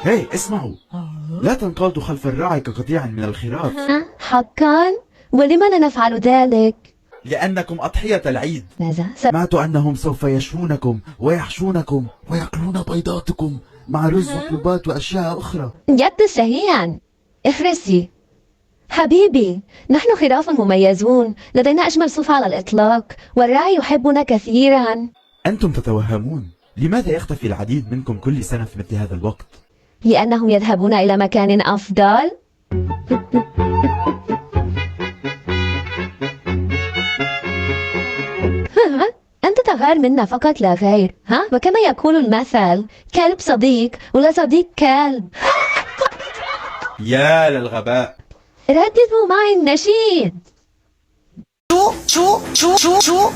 هاي اسمعوا، لا تنقادوا خلف الراعي كقطيع من الخراف. حقا؟ ولم لا نفعل ذلك؟ لأنكم أضحية العيد. ماذا؟ سمعت أنهم سوف يشوونكم ويحشونكم ويأكلون بيضاتكم مع رز وكلوبات وأشياء أخرى. يبدو شهيا. اخرسي حبيبي، نحن خراف مميزون، لدينا أجمل صوف على الإطلاق، والراعي يحبنا كثيرا. أنتم تتوهمون. لماذا يختفي العديد منكم كل سنة في مثل هذا الوقت؟ لأنهم يذهبون إلى مكان أفضل. أنت تغار منا فقط لا غير، ها؟ وكما يقول المثل، كلب صديق ولا صديق كلب. يا للغباء. رددوا معي النشيد. شو شو شو شو شو.